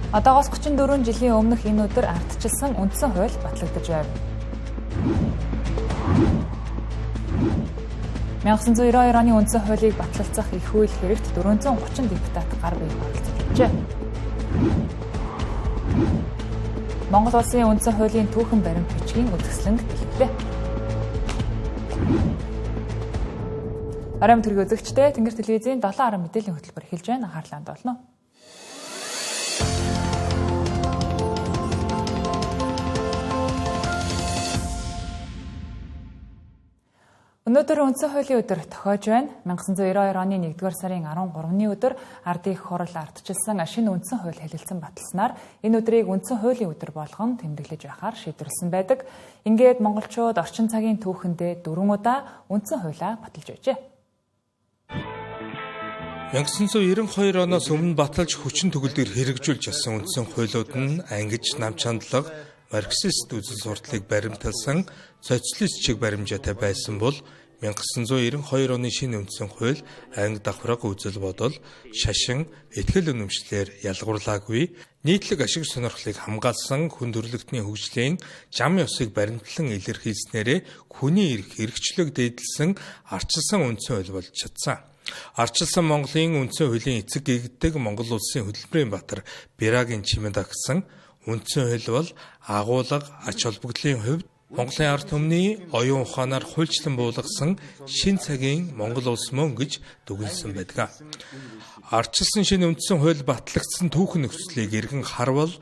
Одоогоос 34 жилийн өмнөх энэ өдөр ардчилсан үндсэн хууль батлагдаж байв. 1992 оны үндсэн хуулийг батлалцах их хууль хэрэгт 430 депутат гар бие оролцож байжээ. Монгол улсын үндсэн хуулийн түүхэн баримт бичгийн үзэсгэлэнг дэлгүүлээ. Оройн төргийн үзэгчдээ Тэнгэр телевизийн 7:10 мэдээллийн хөтөлбөр эхэлж байна. Анхаарлаа хандуулна. Өнөөдөр үндсэн хуулийн өдөр тохиож байна. 1992 оны 1-р сарын 13-ны өдөр Ардын их хурал ардчилсан шинэ үндсэн хууль хэлэлцэн баталснаар энэ өдрийг үндсэн хуулийн өдөр болгон тэмдэглэж байхаар шийдвэрлэсэн байдаг. Ингээд монголчууд орчин цагийн түүхэндээ 4 удаа үндсэн хуулиа баталж байжээ. 1992 оноос өмнө баталж хүчин төгөлдөр хэрэгжүүлж явсан үндсэн хуулиуд нь ангиж нам чандлага, марксист үзэл сурталыг баримталсан социалист чиг баримжаатай байсан бол 1992 оны шинэ үндсэн хууль анги давхарга үзэл бодол, шашин, итгэл үнэмшлэр ялгуурлаагүй нийтлэг ашиг сонирхлыг хамгаалсан хүн төрөлхтний хөгжлийн зам ёсыг баримтлан илэрхийлснээрээ хүний эрх эрхчлөөг дээдлсэн арчилсан үндсэн хууль болж чадсан. Арчилсан Монголын үндсэн хуулийн эцэг гэгддэг Монгол улсын хөдөлмөрийн баатар Бирагийн чимээн дагсан үндсэн хууль бол агуулга, ач холбогдлын хувьд Монголын ард түмний оюун ухаанаар хуульчлан буулгасан шин цагийн Монгол улс мөн гэж дүгнэсэн байдаг. Арчилсан шинэ үндсэн хууль батлагдсан түүхэн нөхцөлийг эргэн харвал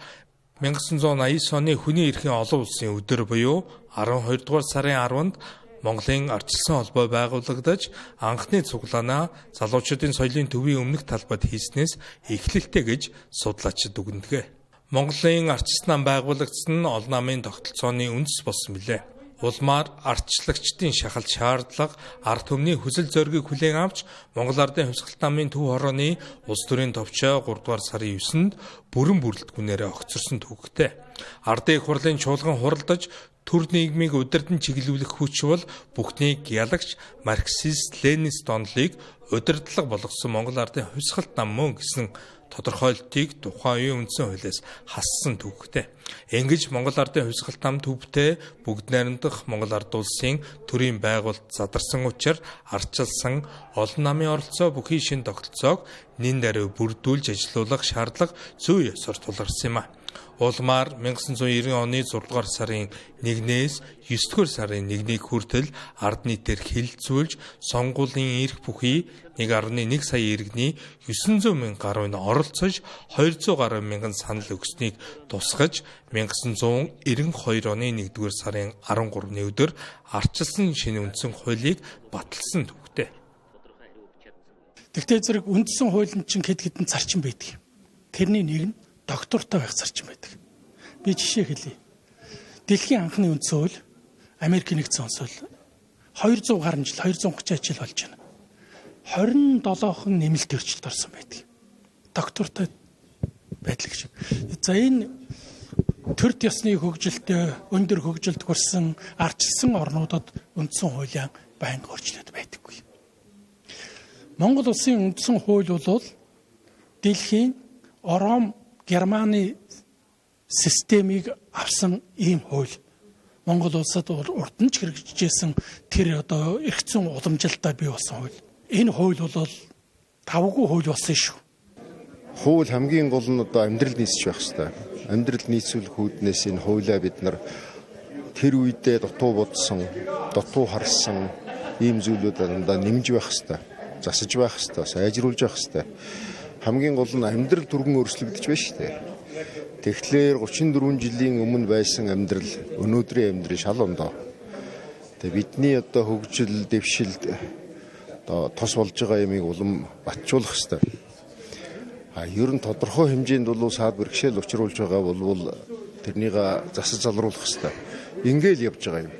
1989 оны хүний эрхийн олон улсын өдөр буюу 12 дугаар сарын 10-нд Монголын арчилсан холбоо байгуулагдаж анхны цуглаанаа залуучуудын соёлын төвийн өмнөх талбайд хийснээс эхлэлтэй гэж судлаачид дүгнэдэг. Монголын арчилсан нам байгуулагдсан нь олон намын тогтолцооны үндэс болсон билээ. Улмаар ардчлагчдын шахалт шаардлага, ард түмний хүсэл зоригийг хүлээн авч Монгол Ардын Хувьсгалт намын төв хорооны улс төрийн товчоо 3 дугаар сарын 9-нд бүрэн бүрэлдэхүүнээрээ огцорсон түүхтэй. Ардын их хурлын чуулган хуралдаж төр нийгмийг удирдан чиглүүлэх хүч бол бүхнийг ялагч марксист ленинист онолыг удирдлага болгосон Монгол Ардын Хувьсгалт нам мөн гэсэн тодорхойлтыг тухайн үеийн үндсэн хуулиас хассан түүхтэй. Ингэж Монгол Ардын Хувьсгалт нам төвтэй бүгд найрамдах Монгол Ард улсын төрийн байгуулалт задарсан учраас арчилсан олон намын оролцоо бүхий шинэ тогтолцоог нэн даруй бүрдүүлж ажилуулах шаардлага зүй ёсоор тулгарсан юм а. Улмаар 1990 оны 6 дугаар сарын 1-ээс 9 дугаар сарын 1-ний хүртэл ард нийтээр хилцүүлж сонгуулийн эрх бүхий 1.1 сая иргэний 900 мянга гаруй нь оролцож 200 гаруй мянган санал өгснийг тусгаж 1992 оны 1 дугаар сарын 13-ны өдөр арчилсан шинэ үндсэн хуулийг баталсан түүхтэй. Тэгтээ зэрэг үндсэн хууль нь чинь хэд хэдэн зарчим байдаг. Тэрний нэг нь доктортой байх зарчим байдаг. Би жишээ хэлье. Дэлхийн анхны үндсэн хууль Америк нэгдсэн улс хууль 200 гаруй жил 230 жил болж байна. 27хан нэмэлт өөрчлөлт орсон байдаг. Доктортой байдал гэж. За энэ төрд ёсны хөгжилтэй, өндөр хөгжилд хүрсэн, арчилсан орнуудад үндсэн хуулиа байнга өөрчлөлт байдаггүй. Монгол улсын үндсэн хууль бол дэлхийн Ром Германы системийг авсан ийм хууль. Монгол улсад урд нь ч хэрэгжижсэн тэр одоо эргэцэн уламжилтаа бий болсон хууль. Энэ хууль бол тавгүй хууль болсон шүү. Хууль хамгийн гол нь одоо амьдрал нийцж байх ёстой. Амьдрал нийцүүлэх үүднээс энэ хуулиа бид нар тэр үедээ дутуу бодсон, дутуу харсан ийм зүйлүүд дандаа нэмж байх ёстой, засаж байх ёстой, сайжруулж байх ёстой. Хамгийн гол нь амьдрал түргэн өөрчлөгдөж байна шүү дээ. Тэгэхээр 34 жилийн өмнө байсан амьдрал өнөөдрийн амьдрал шал ондоо. Тэгээ бидний одоо хөгжил, дэвшилд одоо тос болж байгаа юмыг улам батжуулах ёстой. А ер нь тодорхой хэмжээнд бол саад бэрхшээл учруулж байгаа бол тэрнийг засаж залруулах ёстой. Ингээл явж байгаа юм.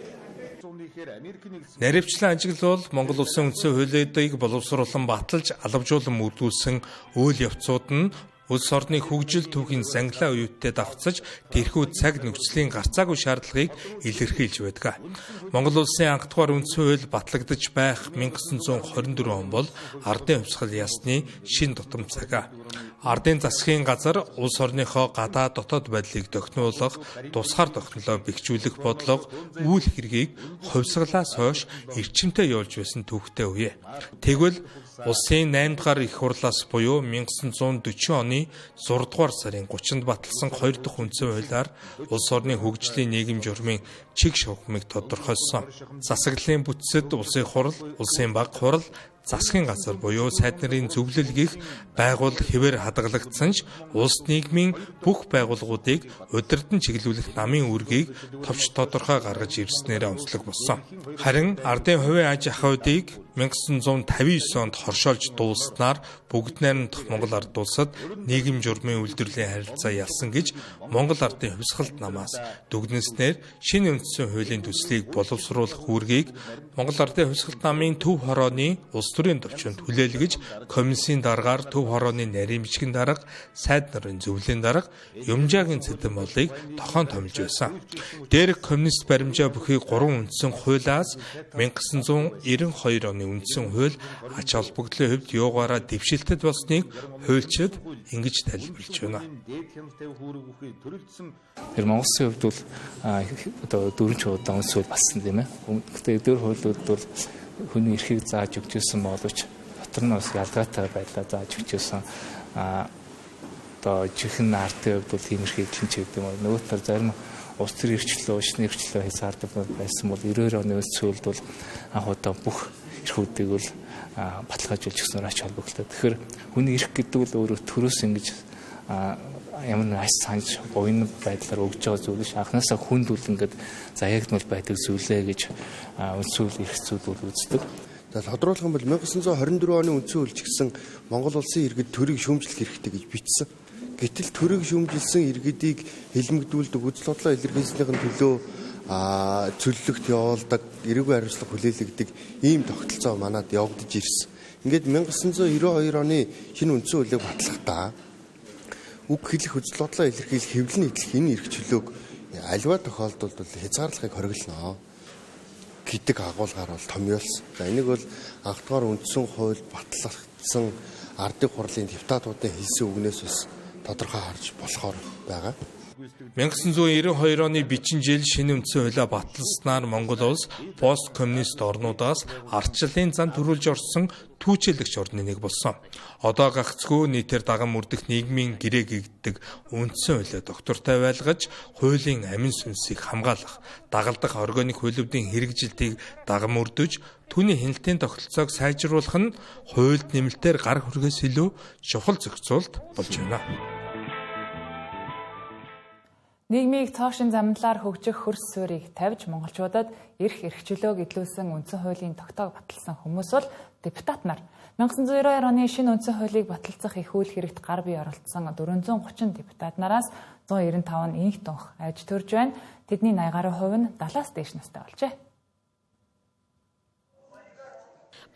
Наривчлан ажиглавал Монгол улсын үндсэн хуулиудыг боловсруулан баталж алавжуулан мөрдүүлсэн үйл явцууд нь улс орны хөгжил түүхийн зангилаа уюттай давхцаж тэрхүү цаг нөхцөлийн гарцаагүй шаардлагыг илэрхийлж байдаг. Монгол улсын анх дугаар үндсэн хууль батлагдаж байх 1924 он бол Ардын хувьсгал ясны шин тутам цаг. Ардын засгийн газар улс орныхоо гадаа дотоод байдлыг дохиноолох, тусгаар тогтнолоо бэхжүүлэх бодлого үйл хэргийг хувьсгалаас хойш эрчимтэй явуулж байсан түүхтэй үе. Тэгвэл улсын 8 дугаар их хурлаас буюу 1940 оны 6 дугаар сарын 30-нд баталсан 2 дахь үндсэн хуулиар улс орны хөгжлийн нийгэм журмын чиг шугамыг тодорхойлсон. Засаглалын бүтцэд улсын хурал, улсын бага хурал, засгийн газар буюу сайд нарын зөвлөл гих байгууллага хэвээр хадгалагдсан ч улс нийгмийн бүх байгууллагуудыг удирдан чиглүүлэх намын үүргийг товч тодорхой гаргаж ирснээр онцлог болсон. Харин ардын хувийн аж ахуйдыг 1959 онд хоршоолж дууснаар бүгд найрамдах Монгол ард улсад нийгэм журмын үйлдвэрлэлийн харилцаа ялсан гэж Монгол ардын хувьсгалт намаас дүгнэснээр шинэ үндсэн хуулийн төслийг боловсруулах үүргийг Монгол ардын хувьсгалт намын төв хорооны улс төрийн төвчөнд хүлээлгэж комиссийн даргаар төв хорооны нарийн бичгийн дарга, сайд нарын зөвлөлийн дарга Юмжаагийн Цэдэн болыг тохион томилж байсан. Дээрх коммунист баримжаа бүхий 3 үндсэн хуулиас 1992 оны үндсэн хууль ач холбогдлын хувьд юугаараа дэвшилтэд болсныг хуульчид ингэж тайлбарлаж байна. Тэр Монгол улсын хувьд бол одоо дөрвөн удаа үндсэн хууль батсан тийм ээ. Гэхдээ эдгээр хуулиуд бол хүний эрхийг зааж өгч ирсэн боловч дотор нь бас ялгаатай байдлаар зааж өгч ирсэн. Одоо жинхэнэ ардын хувьд бол тийм эрхийг ч гэдэг юм уу. Нөгөө талаар зарим улс төрийн эрхчлөө, шинэ эрхчлөө хязгаарлалт байсан бол 92 оны үндсэн хуульд бол анх удаа бүх эрхүүдийг бол баталгаажуулж өгснөөр ач холбогдолтой. Тэгэхээр хүний эрх гэдэг бол өөрөө төрөөс ингэж ямар нэг аш санж буян байдлаар өгж байгаа зүйл биш. Анхнаасаа хүнд үл ингээд заяагдмал байдаг зүйлээ гэж үндсэн хууль эрх зүйл бол үздэг. За тодруулах юм бол 1924 оны үндсэн хууль ч гэсэн Монгол улсын иргэд төрийг шүүмжлэх хэрэгтэй гэж бичсэн. Гэтэл төрийг шүүмжилсэн иргэдийг хилмигдүүлдэг, үзэл бодлоо илэрхийлснийхэн төлөө цөллөгт явуулдаг, эрүүг хариуцлага хүлээлгдэг ийм тогтолцоо манад явагдаж ирсэн. Ингээд 1992 оны шинэ үндсэн хуулийг батлахдаа үг хэлэх, үзэл бодлоо илэрхийлэх, хэвлэн нийтлэх энэ эрх чөлөөг аливаа тохиолдолд бол хязгаарлахыг хориглоно гэдэг агуулгаар бол томьёолсон. За энийг бол анхдугаар үндсэн хууль батлагдсан ардын хурлын депутатуудын хэлсэн үгнээс бас тодорхой харж болохоор байгаа. 1992 оны бичин жил шинэ үндсэн хуулиа баталснаар Монгол улс посткоммунист орнуудаас ардчлалын зам төрүүлж орсон түүчэлэгч орны нэг болсон. Одоо гагцхүү нийтээр даган мөрдөх нийгмийн гэрээ гэгддэг үндсэн хуулиа доктортой байлгаж хуулийн амин сүнсийг хамгаалах, дагалдах органик хуулиудын хэрэгжилтийг даган мөрдөж түүний хяналтын тогтолцоог сайжруулах нь хуульд нэмэлтээр гар хүргээс илүү чухал зохицуулт болж байна. Нийгмийг цоошин замналаар хөгжих хөрс суурийг тавьж монголчуудад эрх эрхчлөөг эдлүүлсэн үндсэн хуулийн тогтоог баталсан хүмүүс бол депутат нар. 1992 оны шинэ үндсэн хуулийг баталцах их үйл хэрэгт гар бие оролцсон 430 депутат нараас 195 нь инх дунх аж төрж байна. Тэдний 80 гаруй хувь нь 70-аас дээш настай болжээ.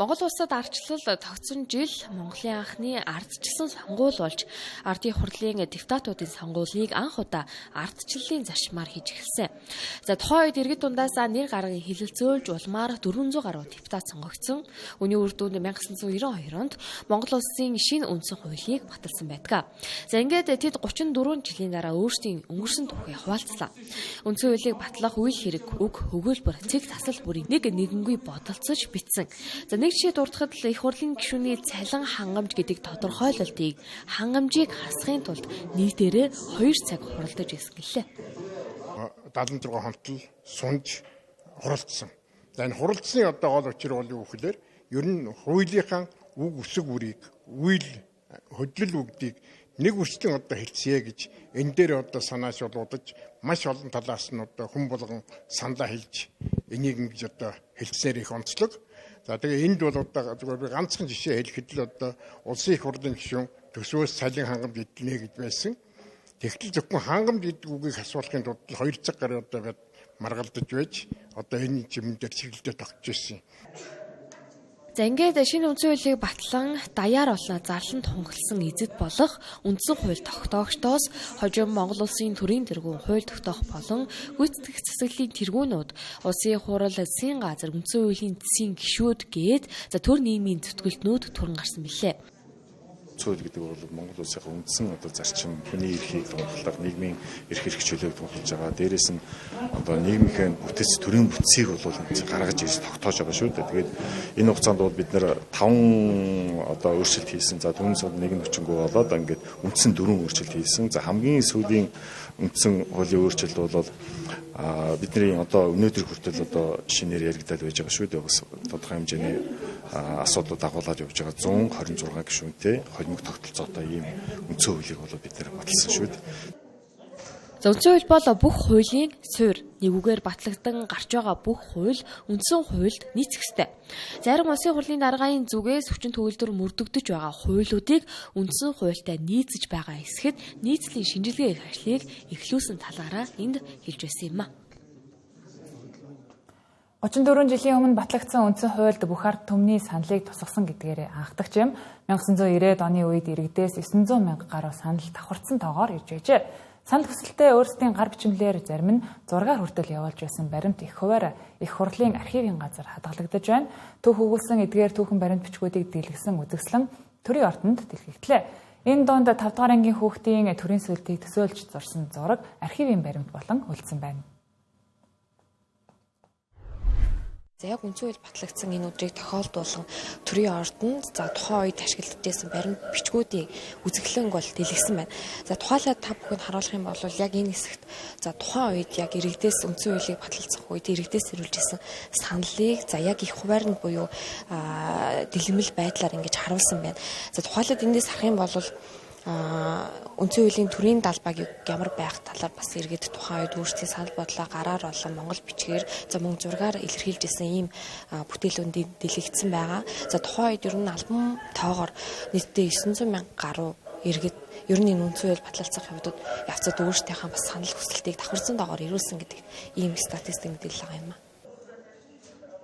Монгол улсад ардчлал тогтсон жил Монголын анхны ардчилсан сонгуул болж ардын хурлын депутатуудын сонгуулийг анх удаа ардчлалын зарчмаар хийж эхэлсэн. За тухайн үед иргэд дундаасаа нэр гарган хэлэлцүүлж улмаар 400 гаруй депутат сонгогдсон. Үүний үр дүнд 1992 онд Монгол улсын шинэ үндсэн хуулийг баталсан байдаг. За ингээд тэд 34 жилийн дараа өөрсдийн өнгөрсөн түүхээ хуваалцлаа. Үндсэн хуулийг батлах үйл хэрэг, үг, өгүүлбэр, цэг тасал бүрийг нэг нэгэнгүй бодолцож бичсэн. За нэг жишээ дурдахад л их хурлын гишүүний цалин хангамж гэдэг тодорхойлолтыг хангамжийг хасахын тулд нийтээрээ 2 цаг хуралдаж ирсэн гэлээ. 76 хонтол сунж хуралдсан. За энэ хуралдсны одоо гол учир бол юу гэхээр ер нь хуулийнхаа үг үсэг бүрийг үйл хөдлөл үгдийг нэг үрчлэн одоо хэлцье гэж энэ дээр одоо санаа шулуудаж маш олон талаас нь одоо хүн болгон саналаа хэлж энийг ингэж одоо хэлцсээр их онцлог. За тэгээ энд бол одоо зүгээр би ганцхан жишээ хэлэхэд л одоо улсын их хурлын гишүүн төсвөөс цалин хангамж эдлэнэ гэж байсан. Тэгтэл зөвхөн хангамж гэдэг үгийг асуулахын тулд 2 цаг гаруй одоо маргалдаж байж одоо энэ чимэн дээр чиглэлдээ тогтж ирсэн. За ингээд шинэ үндсэн хуулийг батлан даяар олноо зарлан тунхагласан эзэд болох үндсэн хууль тогтоогчдоос хожим Монгол улсын төрийн тэргүүн хууль тогтоох болон гүйцэтгэх засаглалын тэргүүнүүд, улсын хурал, засгийн газар, үндсэн хуулийн засгийн гишүүд гээд за төр нийгмийн зүтгэлтнүүд төрөн гарсан билээ. Үндсэн хууль гэдэг бол Монгол улсын үндсэн одоо зарчим, хүний эрхийг тунхаглах, нийгмийн эрх чөлөөг тунхаглаж байгаа. Дээрээс нь одоо нийгмийнхээ бүтэц, төрийн бүтцийг бол гаргаж ирж тогтоож байгаа шүү дээ. Тэгээд энэ хугацаанд бол бид нэр 5 одоо өөрчлөлт хийсэн. За түүнээс нэг нь хүчингү болоод ингээд үндсэн 4 өөрчлөлт хийсэн. За хамгийн сүүлийн үндсэн хуулийн өөрчлөлт бол бидний одоо өнөөдөр хүртэл одоо шинээр яригдаад байж байгаа шүү дээ. Бас тодорхой хэмжээний асуудлууд агуулад явж байгаа 126 гишүүнтэй холимог тогтолцоотой ийм үндсэн хуулийг бол бид нэр баталсан шүү дээ. За үндсэн хууль бол бүх хуулийн суурь. Нэг үгээр батлагдан гарч байгаа бүх хууль үндсэн хуульд нийцэх ёстой. Зарим улсын хурлын даргын зүгээс хүчин төгөлдөр мөрдөгдөж байгаа хуулиудыг үндсэн хуультай нийцэж байгаа эсэхэд нийцлийн шинжилгээ их ажлыг эхлүүлсэн талаараа энд хэлж байсан юм а. 34 жилийн өмнө батлагдсан үндсэн хуульд бүх ард түмний саналыг тусгасан гэдгээрээ анхдагч юм. 1990-ад оны үед иргэдээс 900 мянга гаруй санал давхарцсан тоогоор ирж байжээ. Санал хүсэлтээ өөрсдийн гар бичмлээр зарим нь зургаар хүртэл явуулж байсан баримт их хувиар их хурлын архивын газар хадгалагдаж байна. Түүх өгүүлсэн эдгээр түүхэн баримт бичгүүдийг дэлгэсэн үзэсгэлэн төрийн ордонд дэлгэгдлээ. Энэ дунд 5 дугаар ангийн хүүхдийн төрийн сүлтийг төсөөлж зурсан зураг архивын баримт болон үлдсэн байна. За яг үндсэн хууль батлагдсан энэ өдрийг тохиолдуулан төрийн ордонд за тухайн үед ашиглагдсан баримт бичгүүдийн үзэсгэлэнг бол дэлгэсэн байна. За тухайлаад та бүхэнд харуулах юм бол яг энэ хэсэгт за тухайн үед яг иргэдээс үндсэн хуулийг баталцах үед иргэдээс ирүүлж исэн саналыг за яг их хуваарь нь буюу дэлгэмэл байдлаар ингэж харуулсан байна. За тухайлаад эндээс харах юм бол үндсэн хуулийн төрийн далбааг ямар байх талаар бас иргэд тухайн үед өөрсдийн санал бодлоо гараар болон монгол бичгээр за мөн зургаар илэрхийлж исэн ийм бүтээлүүд дэлгэгдсэн байгаа. За тухайн үед ер нь албан тоогоор нийтдээ 900 мянга гаруй иргэд ер нь энэ үндсэн хууль батлалцах явцад өөрсдийнхээ бас санал хүсэлтийг давхарсан доогоор ирүүлсэн гэдэг ийм статистик мэдээлэл байгаа юм а.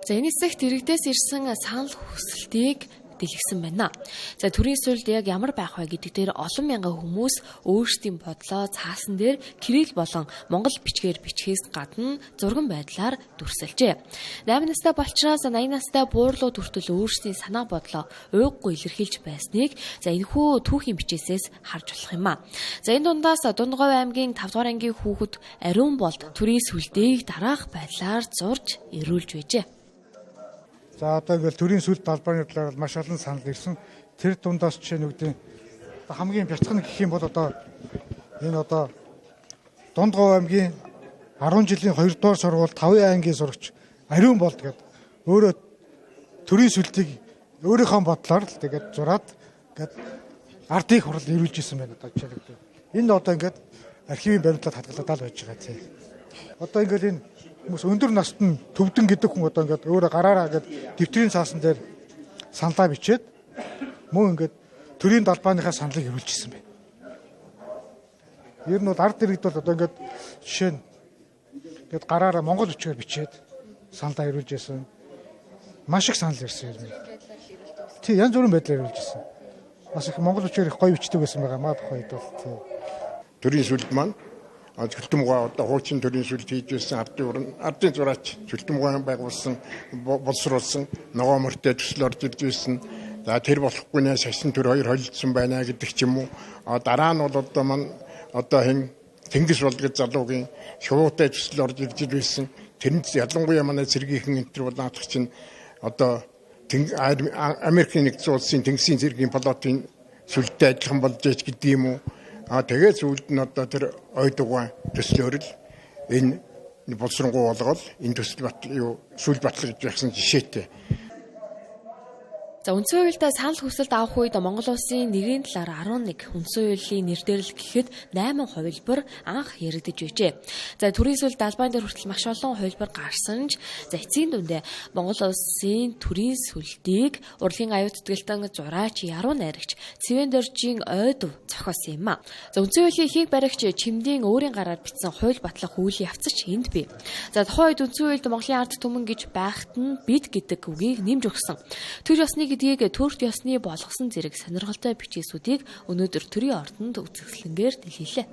За энэ хэсэгт иргэдээс ирсэн санал хүсэлтийг дэлгэсэн байна. За төрийн сүлд яг ямар байх вэ гэдэг дээр олон мянган хүмүүс өөрсдийн бодлоо цаасан дээр кирилл болон монгол бичгээр бичгээс гадна зурган байдлаар дүрсэлжээ. 8 настай болчроос 80 настай буурлууд хүртэл өөрсдийн санаа бодлоо уйггүй илэрхийлж байсныг за энэхүү түүхийн бичээсээс харж болох юм а. За энэ дундаас Дундговь аймгийн 5 дугаар ангийн хүүхэд Ариун болд төрийн сүлдийг дараах байдлаар зурж ирүүлж байжээ. За одоо ингээл төрийн сүлд далбааны талаар маш олон санал ирсэн. Тэр дундаас жишээ нь үгдийн хамгийн бяцхан гэх юм бол одоо энэ одоо Дундговь аймгийн 10 жилийн 2 дугаар сургууль 5 ангийн сурагч Ариун болд гэдэг өөрөө төрийн сүлдийг өөрийнхөө бодлоор л тэгээд зураад ингээд ардын хурал ирүүлж исэн байна одоо жишээ нь. Энэ одоо ингээд архивын баримтлаад хадгалагдаад байж байгаа тийм. Одоо ингээл энэ хүмүүс өндөр наснд нь төвдөн гэдэг хүн одоо ингээд өөрөө гараараа ингээд дэвтрийн цаасан дээр саналаа бичээд мөн ингээд төрийн далбааныхаа саналыг ирүүлчихсэн байна. Ер нь бол ард иргэд бол одоо ингээд жишээ нь ингээд гараараа монгол бичгээр бичээд саналаа ирүүлж байсан. Маш их санал ирсэн юм. Тий, янз бүрийн байдлаар ирүүлж байсан. Бас их монгол бичгээр их гоё бичдэг байсан байгаа маа тухайн үед бол тий. Төрийн сүлд маань Зүлтүмгай одоо хуучин төрийн сүлд хийж байсан ардын зураач Зүлтүмгай байгуулсан боловсруулсан ногоо мөртэй төсөл орж ирж байсан. За тэр болохгүй нэ шашин төр хоёр холилдсон байна гэдэг ч юм уу. Дараа нь бол одоо маань одоо хэн Тэнгис болд гэж залуугийн шувуутай төсөл орж ирж байсан. Тэрэнд ялангуяа манай цэргийнхэн энэ төр бол наадах чинь одоо Америкийн нэгдсэн улсын тэнгисийн цэргийн флотын сүлдтэй адилхан болж яж гэдэг юм уу. Тэгээд сүүлд нь одоо тэр ой дугуй төслөөр л энэ боловсронгуй болгоод энэ төсөл сүл батлагдж байсан жишээтэй. За үндсэн хуульдаа санал хүсэлт авах үед Монгол улсын нэрийн талаар 11, үндсэн хуулийн нэр дээрл гэхэд 8 хувилбар анх яригдж байжээ. За төрийн сүлд далбаан дээр хүртэл маш олон хувилбар гарсан ч за эцсийн дүндээ Монгол улсын төрийн сүлдийг урлагийн аюу тэтгэлтэн зураач яруу найрагч Цэвэн доржийн ойдов зохиосон юм а. За үндсэн хуулийн ихийг баригч Чимдийн өөрийн гараар бичсэн хууль батлах үйл явц ч энд бий. За тухайн үед үндсэн хуульд Монголын ард түмэн гэж байхад нь бид гэдэг үгийг нэмж өгсөн. Төр ёсны гэдгийг төрт ёсны болгосон зэрэг сонирхолтой бичээсүүдийг өнөөдөр төрийн ордонд үзэсгэлэнгээр дэлгээлээ.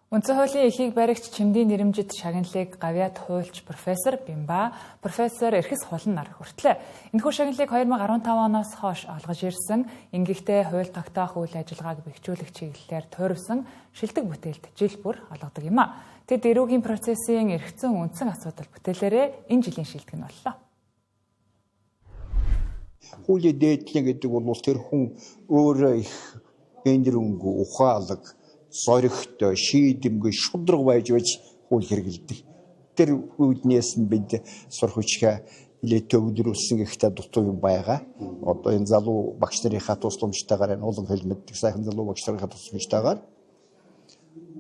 Үндсэн хуулийн эхийг баригч Чимдийн нэрэмжит шагналыг гавьяат хуульч профессор Бимба, профессор Эрхэс Хулан нар хүртлээ. Энэхүү шагналыг 2015 оноос хойш олгож ирсэн ингэхдээ хууль тогтоох үйл ажиллагааг бэхжүүлэх чиглэлээр туурвсан шилдэг бүтээлд жил бүр олгодог юм а. Тэд эрүүгийн процессын эргэцэн үндсэн асуудал бүтээлээрээ энэ жилийн шилдэг нь боллоо. Хуулийн дээдлэн гэдэг бол тэр хүн өөрөө их гендер өнгө, ухаалаг, зоригтой, шийдэмгий, шударга байж байж хууль хэрэглэдэг. Тэр үүднээс нь бид сурах хүчгээ нэлээд төвлөрүүлсэн гэхдээ дутуу юм байгаа. Одоо энэ залуу багш нарынхаа тусламжтайгаар, энэ улам хэл мэддэг сайхан залуу багш нарынхаа тусламжтайгаар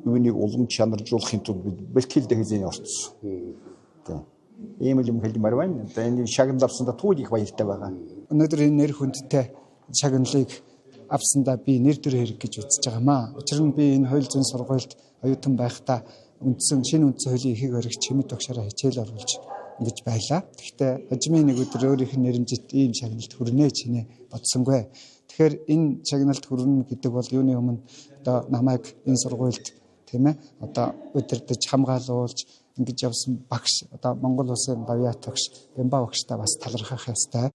үүнийг улам чанаржуулахын тулд бид бэлтгэлдээ хэзээ орцсон. Тийм. Ийм л юм хэлмээр байна. Одоо энэ шагнал авсандаа түүл их баяртай байгаа. Өнөөдөр энэ нэр хүндтэй шагналыг авсандаа би нэр төр хэрэг гэж үзэж байгаамаа. Учир нь би энэ хууль зүйн сургуульд оюутан байхдаа үндсэн шинэ үндсэн хуулийн эхийг баригч Чимэд багшаараа хичээл оруулж ингэж байлаа. Гэхдээ хожимын нэг өдөр өөрийнх нь нэрэмжит ийм шагналд хүрнэ чинээ бодсонгүй. Тэгэхээр энэ шагналд хүрнэ гэдэг бол юуны өмнө одоо намайг энэ сургуульд тийм ээ одоо удирдах, хамгаалуулж ингэж явсан багш, одоо Монгол улсын гавьяат багш Бямба багштай бас талархах ёстой.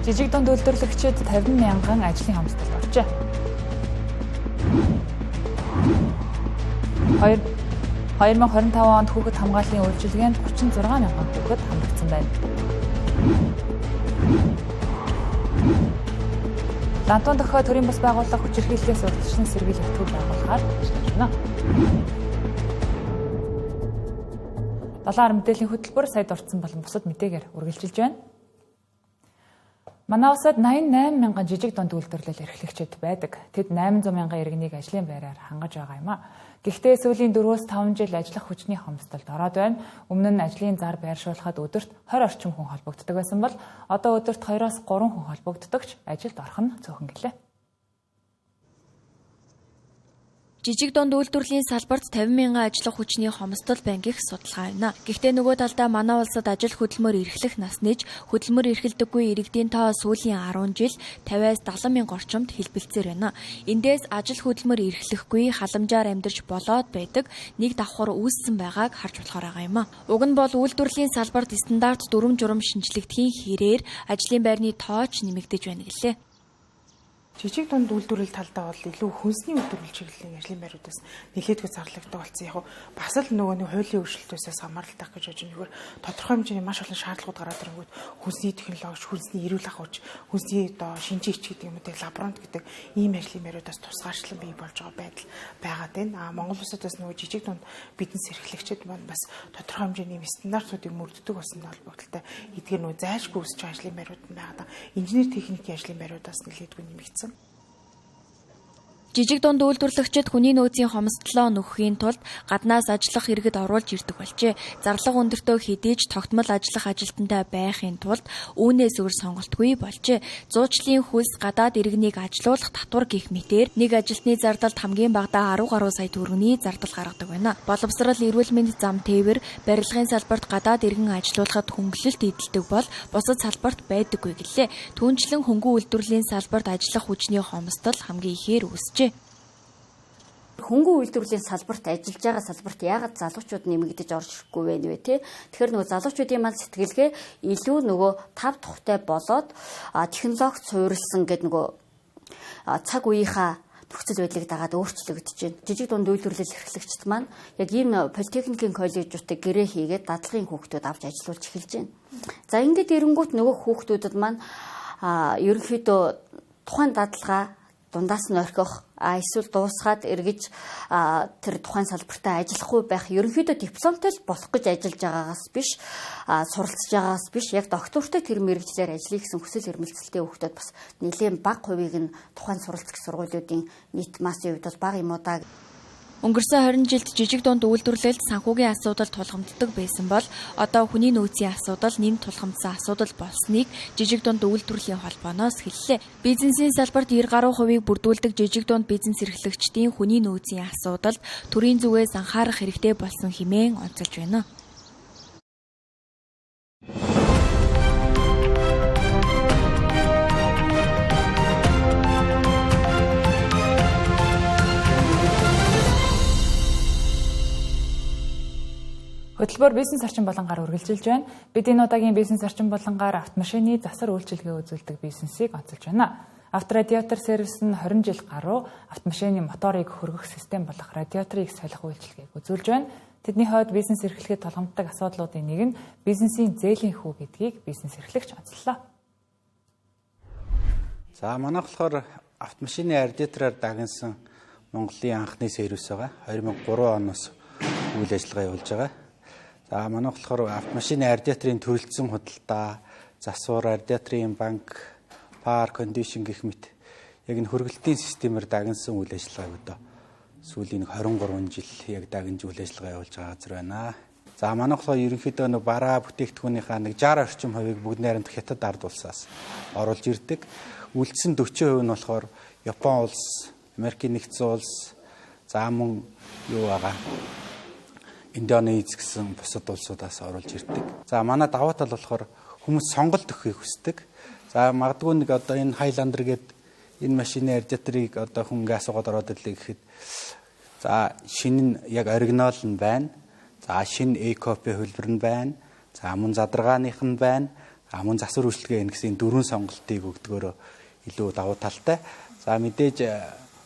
Жижиг дунд үйлдвэрлэгчид 50 мянган ажлын хомсдолд оржээ. 2025 онд хүүхэд хамгааллын үйлчилгээнд 36 мянган хүүхэд хамрагдсан байна. Лантун дохио төрийн бас байгууллага хүчирхийллээс урьдчилан сэргийлэх төв байгуулахаар ажиллаж байна. 7 мэдээллийн хөтөлбөр сая дурдсан болон бусад мэдээгээр үргэлжилж байна. Манай улсад 88 мянган жижиг дунд үйлдвэрлэл эрхлэгчид байдаг. Тэд 800 мянган иргэнийг ажлын байраар хангаж байгаа юм а. Гэхдээ сүүлийн 4-5 жил ажиллах хүчний хомсдолд ороод байна. Өмнө нь ажлын зар байршуулахад өдөрт 20 орчим хүн холбогддог байсан бол одоо өдөрт 2-3 хүн холбогддог ч ажилд орох нь цөөхөн гэлээ. Жижиг дунд үйлдвэрлэлийн салбарт 50 мянган ажиллах хүчний хомсдол байна гэх судалгаа байна. Гэхдээ нөгөө талдаа манай улсад ажил хөдөлмөр эрхлэх нас нэж хөдөлмөр эрхэлдэггүй иргэдийн тоо сүүлийн 10 жил 50-аас 70 мянга орчимд хэлбэлцээр байна. Эндээс ажил хөдөлмөр эрхлэхгүй халамжаар амьдарч болоод байдаг нэг давхар үүссэн байгааг харж болохоор байгаа юм а. Уг нь бол үйлдвэрлэлийн салбарт стандарт дүрэм журам шинжлэгдэхийн хэрээр ажлын байрны тоо ч нэмэгдэж байна гэлээ. Жижиг дунд үйлдвэрлэл талдаа бол илүү хүнсний үйлдвэрлэл чиглэлийн ажлын байруудаас нэлээдгүй зарлагддаг болсон. Яг бас л нөгөө нэг хуулийн өөрчлөлтөөсөө хамааралтай гэж бодож байна. Тодорхой хэмжээний маш олон шаардлагууд гараад ирэнгүүт хүнсний технологи, хүнсний эрүүл ахуйч, хүнсний одоо шинжээч гэдэг юм уу, лаборант гэдэг ийм ажлын байруудаас тусгаарчлан бий болж байгаа байдал байгаад байна. А Монгол улсад бас нөгөө жижиг дунд бизнес эрхлэгчид маань бас тодорхой хэмжээний стандартуудыг мөрддөг болсон холбогдлолтой эдгээр нөгөө зайлшгүй үүсэж байгаа ажлын байрууд нь байгаа. Инженер техникийн ажлын байруудаас нэлээдгүй нэмэгдсэн. Жижиг дунд үйлдвэрлэгчид хүний нөөцийн хомсдлоо нөхөхийн тулд гаднаас ажиллах иргэд оруулж ирдэг болжээ. Зарлага өндөртөө хэдий ч тогтмол ажиллах ажилтнтай байхын тулд үүнээс өөр сонголтгүй болжээ. Зуучлалын хөлс гадаад иргэнийг ажилуулах татвар гэх мэтээр нэг ажилтны зардалд хамгийн багадаа 10 гаруй сая төгрөгийн зардал гаргадаг байна. Боловсрол, эрүүл мэнд, зам тээвэр, барилгын салбарт гадаад иргэн ажилуулахад хөнгөлөлт эдэлдэг бол бусад салбарт байдаггүй гэлээ. Түүнчлэн хөнгөн үйлдвэрлэлийн салбарт ажиллах хүчний хомсдол хамгийн ихээр үүсжээ. Хөнгөн үйлдвэрлэлийн салбарт ажиллаж байгаа салбарт яагаад залуучууд нэмэгдэж орж ирэхгүй вэ нэ тэ? Тэгэхээр нөгөө залуучуудын маань сэтгэлгээ илүү нөгөө тав тухтай болоод технологи суурилсан гэдэг нөгөө цаг үеийнхаа нөхцөл байдлыг дагаад өөрчлөгдөж байна. Жижиг дунд үйлдвэрлэл эрхлэгчид маань яг ийм политехникийн коллежуудтай гэрээ хийгээд дадлагын хүүхдүүд авч ажиллуулж эхэлж байна. За ингээд ирэнгүүт нөгөө хүүхдүүдэд маань ерөнхийдөө тухайн дадлагаа дундаас нь орхих, эсвэл дуусгаад эргэж тэр тухайн салбартаа ажиллахгүй байх, ерөнхийдөө дипломтой л болох гэж ажиллаж байгаагаас биш, суралцж байгаагаас биш, яг доктортой тэр мэргэжлээр ажиллая гэсэн хүсэл эрмэлзэлтэй хүүхдүүд бас нэлээд бага хувийг нь тухайн суралцах сургуулиудын нийт массын хувьд бол бага юм уу да. Өнгөрсөн 20 жилд жижиг дунд үйлдвэрлэлд санхүүгийн асуудал тулгамддаг байсан бол одоо хүний нөөцийн асуудал нэмж тулгамдсан асуудал болсныг жижиг дунд үйлдвэрлэлийн холбооноос хэллээ. Бизнесийн салбарт 90 гаруй хувийг бүрдүүлдэг жижиг дунд бизнес эрхлэгчдийн хүний нөөцийн асуудалд төрийн зүгээс анхаарах хэрэгтэй болсон хэмээн онцолж байна. Хөтөлбөр бизнес орчин болонгаар үргэлжилж байна. Бид энэ удаагийн бизнес орчин болонгаар автомашины засвар үйлчилгээ үзүүлдэг бизнесийг онцолж байна. Авторадиатор сервис нь 20 жил гаруй автомашины моторыг хөргөх систем болох радиаторыг солих үйлчилгээг үзүүлж байна. Тэдний хувьд бизнес эрхлэхэд тулгамддаг асуудлуудын нэг нь бизнесийн зээлийн хүү гэдгийг бизнес эрхлэгч онцлоо. За манайх болохоор автомашины радиатороор дагнасан Монголын анхны сервис байгаа. 2003 оноос үйл ажиллагаа явуулж байгаа. За манайх болохоор автомашины радиаторын төрөлцсөн худалдаа, засвар, радиаторын банк, power condition гэх мэт яг энэ хөргөлтийн системээр дагнасан үйл ажиллагааг одоо сүүлийн 23 жил яг дагнж үйл ажиллагаа явуулж байгаа газар байна. За манайх болохоор ерөнхийдөө нэг бараа бүтээгдэхүүнийхаа нэг 60 орчим хувийг бүгд найрамдах Хятад ард улсаас оруулж ирдэг. Үлдсэн 40% нь болохоор Япон улс, Америкийн нэгдсэн улс, за мөн юу байгаа Индонез гэсэн бусад улсуудаас оруулж ирдэг. За манай даваа тал болохоор хүмүүс сонголт өгөхийг хүсдэг. За магадгүй нэг одоо энэ Highlander гээд энэ машины радиаторыг одоо хүн ингээ асуугаад ороод ирлээ гэхэд за шинэ нь яг оригинал нь байна. За шинэ E-copy хөлбөр нь байна. За мөн задаргааных нь байна. За мөн засвар үйлчилгээ энэ гэсэн дөрвөн сонголтыг өгдгөөрөө илүү давуу талтай. За мэдээж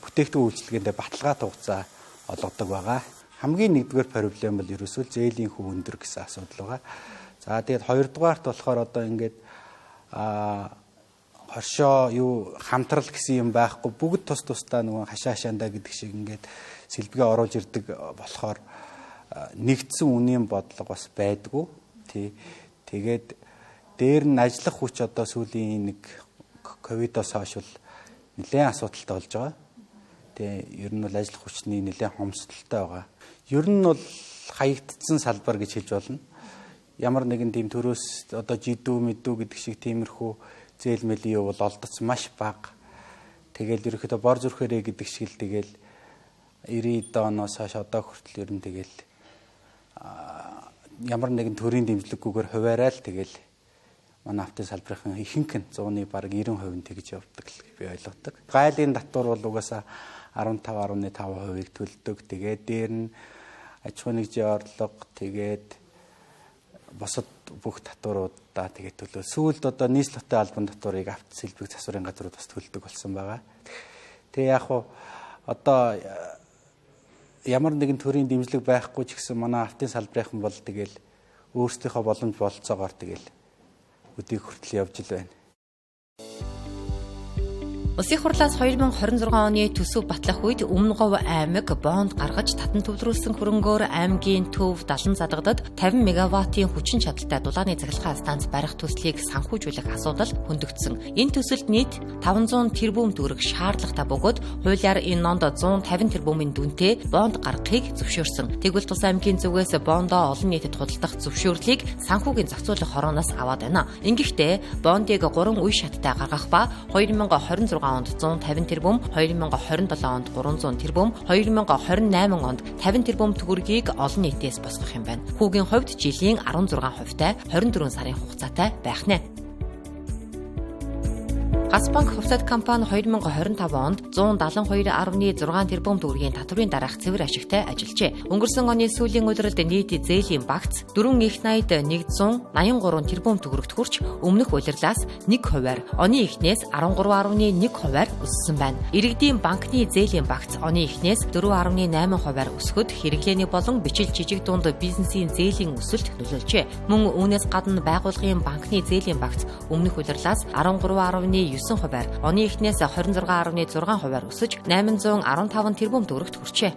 бүтээгдэхүүн үйлчилгээндээ баталгаатай хугацаа олгодог байгаа. Хамгийн нэгдүгээр проблем бол ерөөсөө зээлийн хүү өндөр гэсэн асуудал байгаа. За тэгээд хоёрдугаарт болохоор одоо ингээд хоршоо юу хамтрал гэсэн юм байхгүй бүгд тус тусдаа нөгөө хашаа хашаандаа гэдэг шиг ингээд сэлбэгээ оруулж ирдэг болохоор нэгдсэн үнийн бодлого бас байдгүй. Тий. Тэгээд дээр нь ажиллах хүч одоо сүүлийн нэг ковидоос хойш бол нэлээд асуудалтай болж байгаа. Тэгээ ер нь бол ажиллах хүчний нэлээд хомсдолтой байгаа. Ер нь бол хаягдсан салбар гэж хэлж болно. Ямар нэгэн тийм төрөөс одоо жидүү мэдүү гэдэг шиг тиймэрхүү зээл мэлийн юу бол олдоц маш бага. Тэгэл ерөөхдөө бор зүрхээрээ гэдэг шиг л тэгэл 90 оноос хойш одоо хүртэл ер нь тэгэл ямар нэгэн төрийн дэмжлэггүйгээр хуваарай л тэгэл манай автын салбарын ихэнх нь 100-ны бараг 90% нь тэгж явдаг л би ойлгодог. Гайлын татвар бол угаасаа 15.5%-ийг төлдөг. Тэгээд дээр нь аж ахуйн нэгжийн орлого, тэгээд бусад бүх татваруудаа тэгээд төлөө. Сүүлд одоо нийслэлтэй албан татварыг авто сэлбэг засварын газрууд бас төлдөг болсон байгаа. Тэгээ яг хуу одоо ямар нэгэн төрийн дэмжлэг байхгүй ч гэсэн манай автын салбарынхан бол тэгэл өөрсдийнхөө боломж болцоогоор тэгэл өдийг хүртэл явж л байна. Улсын хурлаас 2026 оны төсөв батлах үед Өмнө Говь аймаг бонд гаргаж татан төвлөрүүлсэн хөрөнгөөр аймгийн төв 70 задагдад 50 мегаваттын хүчин чадалтай дулааны цахилгаан станц барих төслийг санхүүжүүлэх асуудал хөндөгдсөн. Энэ төсөлд нийт 500 тэрбум төгрөг шаардлагатай бөгөөд хуулиар энэ онд 150 тэрбумын дүнтэй бонд гаргахыг зөвшөөрсөн. Тэгвэл тус аймгийн зүгээс бондоо олон нийтэд худалдах зөвшөөрлийг санхүүгийн зохицуулах хорооноос аваад байна. Ингэхдээ бондыг 3 үе шаттай гаргах ба 2026 онд 150 тэрбум, 2027 онд 300 тэрбум, 2028 онд 50 тэрбум төгрөгийг олон нийтээс босгох юм байна. Хүүгийн хувьд жилийн 16%-тай 24 сарын хугацаатай байх нэ. Газ банк хувьцаат компани 2025 онд 172.6 тэрбум төгрөгийн татврын дараах цэвэр ашигтай ажиллажээ. Өнгөрсөн оны сүүлийн улиралд нийт зээлийн багц 4 их 80-д 183 тэрбум төгрөгт хүрч өмнөх улирлаас 1%-аар, оны эхнээс 13.1%-аар өссөн байна. Иргэдийн банкны зээлийн багц оны эхнээс 4.8%-аар өсөхөд хэрэглээний болон бичил жижиг дунд бизнесийн зээлийн өсөлт нөлөөлжээ. Мөн үүнээс гадна байгууллагын банкны зээлийн багц өмнөх улирлаас 13.9%-аар, оны эхнээс 26.6%-аар өсөж 815 тэрбум төгрөгт хүрчээ.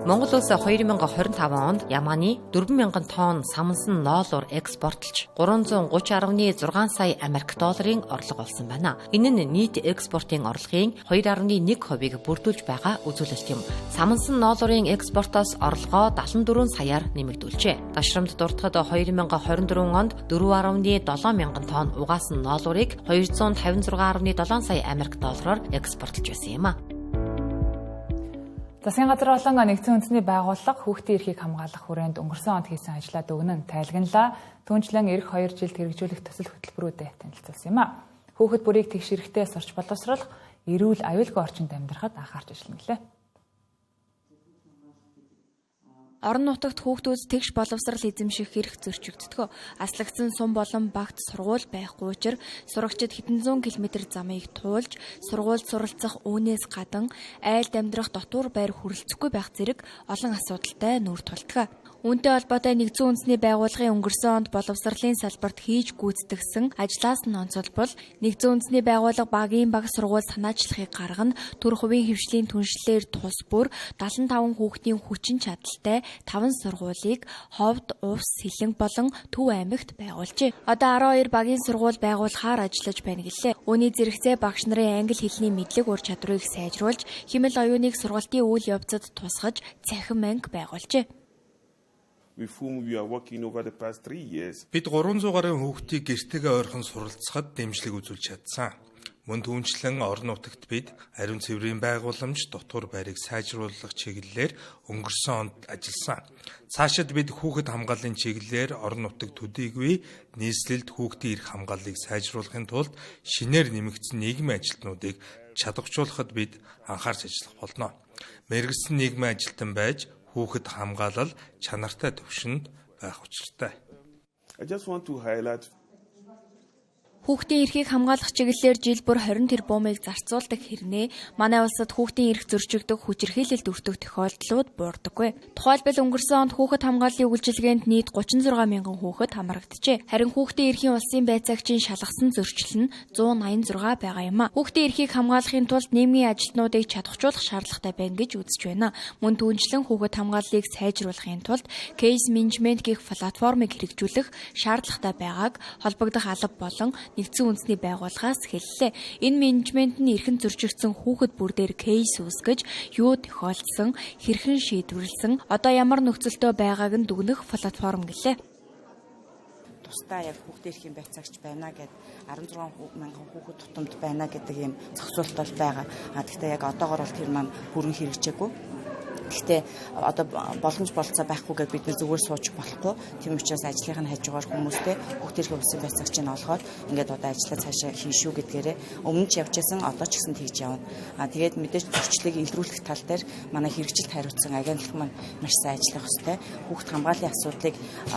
Монгол улс 2025 онд Яманы 4000 тонн самнасан ноолуур экспортлж 330.6 сая Америк долларын орлого олсон байна. Энэ нь нийт экспортын орлогын 2.1%-ийг бүрдүүлж байгаа үзүүлэлт юм. Самнасан ноолуурын экспортоос орлогоо 74 саяар нэмэгдүүлжээ. Дашрамд дурдахад 2024 онд 4.7 мянган тонн угаасан ноолуурыг 256.7 сая Америк доллараар экспортлж байсан юм а. Засгийн газар болон нэгдсэн үндэсний байгууллага хүүхдийн эрхийг хамгаалах хүрээнд өнгөрсөн онд хийсэн ажлаа дүгнэн тайлгналаа. Түүнчлэн ирэх 2 жилд хэрэгжүүлэх төсөл хөтөлбөрүүдэд танилцуулсан юм а. Хүүхэд бүрийг тэгш эрхтэй сурч боловсруулах, эрүүл аюулгүй орчинд амьдрахад анхаарч ажиллана гэлээ. Орон нутагт хүүхдүүд тэгш боловсрал эзэмших эрх зөрчигддөг. Аслагдсан сум болон багт сургууль байхгүй учир сурагчид хэдэн зуун километр замыг туулж сургуульд суралцах үүнээс гадан айлд амьдрах дотуур байр хүрэлцэхгүй байх зэрэг олон асуудалтай нүүр тулдаг. Үүнтэй холбоотой нэгдсэн үндэсний байгууллагын өнгөрсөн онд боловсролын салбарт хийж гүйцэтгэсэн ажлаас нь онцолбол нэгдсэн үндэсний байгууллага багийн баг сургууль санаачлахыг гаргана. Төр хувийн хэвшлийн түншлэлээр тус бүр 75 хүүхдийн хүчин чадалтай 5 сургуулийг Ховд, Увс, Сэлэнг болон Төв аймагт байгуулжээ. Одоо 12 багийн сургууль байгуулахаар ажиллаж байна гэлээ. Үүний зэрэгцээ багш нарын англи хэлний мэдлэг ур чадварыг сайжруулж, химэл оюуныг сургалтын үйл явцад тусгаж, цахим анги байгуулжээ. With whom we are working over the past 3 years. Бид 300 гаруй хүүхдийг гэртэйгээ ойрхон суралцахад дэмжлэг үзүүлж чадсан. Мөн түүнчлэн орон нутагт бид ариун цэврийн байгууламж, дотуур байрыг сайжруулах чиглэлээр өнгөрсөн онд ажилласан. Цаашид бид хүүхэд хамгааллын чиглэлээр орон нутаг төдийгүй нийслэлд хүүхдийн эрх хамгааллыг сайжруулахын тулд шинээр нэмэгдсэн нийгмийн ажилтнуудыг чадваржуулахад бид анхаарч ажиллах болно. Мэргэсэн нийгмийн ажилтан байж хүүхэд хамгаалал чанартай түвшинд байх учиртай. I just want to highlight. Хүүхдийн эрхийг хамгаалах чиглэлээр жил бүр 20 тэрбумыг зарцуулдаг хэрнээ манай улсад хүүхдийн эрх зөрчигдөх хүчирхийлэлд өртөх тохиолдлууд буурдаггүй. Тухайлбал өнгөрсөн онд хүүхэд хамгааллын үйлчилгээнд нийт 36 мянган хүүхэд хамрагджээ. Харин хүүхдийн эрхийн улсын байцаагчийн шалгасан зөрчил нь 186 байгаа юм а. Хүүхдийн эрхийг хамгаалахын тулд нийгмийн ажилтнуудыг чадахжуулах шаардлагатай байна гэж үзэж байна. Мөн түүнчлэн хүүхэд хамгааллыг сайжруулахын тулд кейс менежмент гэх платформыг хэрэгжүүлэх шаардлагатай байгааг холбогдох алба болон нэгдсэн үндэсний байгууллагаас хэллээ. Энэ менежмент нь эрхэн зөрчигдсөн хүүхэд бүр дээр кейс үүсгэж, юу тохиолдсон, хэрхэн шийдвэрлэсэн, одоо ямар нөхцөлтөө байгааг нь дүгнэх платформ гэлээ. Тусдаа яг хүүхдийн эрхийн байцаагч байна гэд 16 мянган хүүхэд тутамд байна гэдэг ийм зохицуулалт бол байгаа. А тэгтээ яг одоогор бол тэр маань бүрэн хэрэгжээгүй. Гэхдээ одоо боломж болцоо байхгүй гэж бид нар зүгээр сууж болохгүй. Тийм учраас ажлынх нь хажуугаар хүмүүстэй хүүхдийн эрхийн улсын байцаагчийг олгоод ингээд одоо ажлаа цаашаа хийн шүү гэдгээрээ өмнө ч явж байсан, одоо ч гэсэн тэгж явна. А тэгээд мэдээж зөрчлийг илрүүлэх тал дээр манай хэрэгжилт хариуцсан агентлаг маань маш сайн ажиллах ёстой. Хүүхд хамгааллын асуудлыг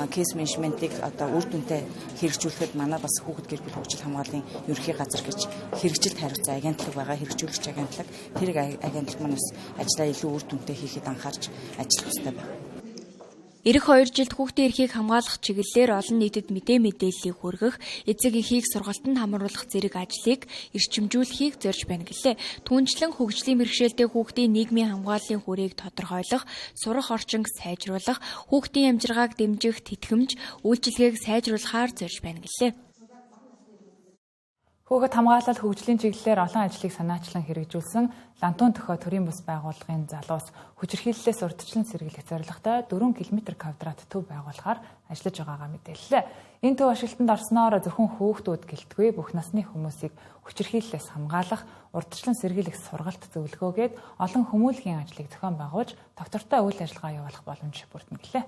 кейс менежментийг одоо үр дүнтэй хэрэгжүүлэхэд манай бас хүүхэд гэр бүл хөгжил хамгааллын ерөнхий газар гэж хэрэгжилт хариуцсан агентлаг байгаа, хэрэгжүүлэгч агентлаг. Тэр агентлаг маань бас ажлаа илүү үр дүнтэй хийхэд анхаарч ажиллах ёстой байна. Ирэх 2 жилд хүүхдийн эрхийг хамгаалах чиглэлээр олон нийтэд мэдээ мэдээллийг хүргэх, эцэг эхийг сургалтанд хамруулах зэрэг ажлыг эрчимжүүлэхийг зорж байна гэлээ. Түүнчлэн хөгжлийн бэрхшээлтэй хүүхдийн нийгмийн хамгааллын хүрээг тодорхойлох, сурах орчинг сайжруулах, хүүхдийн амжиргааг дэмжих тэтгэмж, үйлчилгээг сайжруулахаар зорж байна гэлээ. Хүүхэд хамгаалал хөгжлийн чиглэлээр олон ажлыг санаачлан хэрэгжүүлсэн Лантун төхөө төрийн бус байгууллагын залуус хүчирхийллээс урьдчилан сэргийлэх зорилготой 4 км квадрат төв байгуулахаар ажиллаж байгаагаа мэдээллээ. Энэ төв ашиглалтанд орсноор зөвхөн хүүхдүүд гэлтгүй бүх насны хүмүүсийг хүчирхийллээс хамгаалах, урьдчилан сэргийлэх сургалт зөвлөгөөгөөд олон хүмүүлгийн ажлыг зохион байгуулж доктортой үйл ажиллагаа явуулах боломж бүрдэнэ гэлээ.